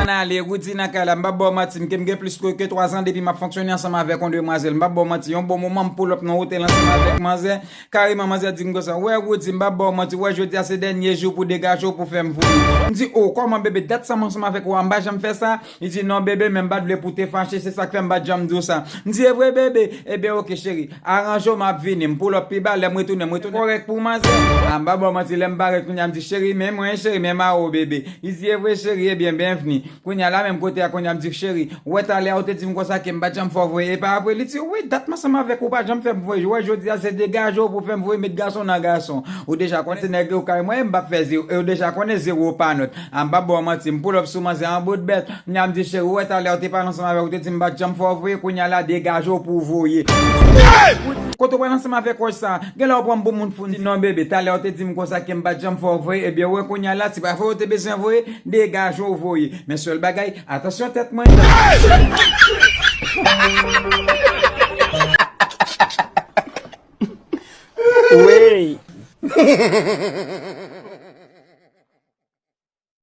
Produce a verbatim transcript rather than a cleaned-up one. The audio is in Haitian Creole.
Ale, Roody nan kay la, m p ap ba w manti, m ke m gen plis ke, ke twa zan depi m ap fonksyone ansanm avèk yon demwazèl. M p ap ba w manti, yon bon moman m pull up nan otèl ansanm avèk manzè. Kareman, manzè di m konsa, wè Roody, m p ap ba w manti, wè jodi a se dènye jou pou degaje w pou fè m voye. M di, o, kòman bebe, dat sa m ansanm avèk ou a, m pa janm fè sa? Li di, non bebe, men m pa t vle pou te fache, se sa k fè m pa t janm di w sa. M di, e vre bebe? Ebyen oke cheri, aranje w, m ap vini, m pull up pi ba, lè m retounen, m retounen kòrèk pou manzè. A, m pa ba w manti, lè m parèt kounye a, m di, cheri, men mwen, cheri, men m a ou bebe. Li di, e vre cheri, ebyen, byenvni. Kounye a la menm kote a, kounye a m di, cheri, ou wè talè a ou te di m konsa ke m pa t janm fè w voye, e pa vre? Li di, wi, dat m ansanm avèk ou pa janm fè m voye, ou wè jodi a se degaje w pou fè m voye, met gason nan gason. Ou deja konnen se nèg yo kay mwen, m p ap fè zewo, e ou deja konnen zewo pa nòt. A, m p ap ba w manti, m pull up sou manzè an bout bèt. Kounye a m di, cheri, ou wè talè a ou te pale ansanm avèk ou te di m pa t janm fè w voye, kounye a la degaje w pou w voye. Kote w pral ansanm avèk wòch sa? Genlè w pran m pou moun fou. M di, non bebe, talè ou te di m konsa ke m pa t janm fè w voye, ebyen wè kounye a la, se pa voye ou te bezwen voye, degaje w voye. Men sèl bagay, atansyon tèt mwen. Wey.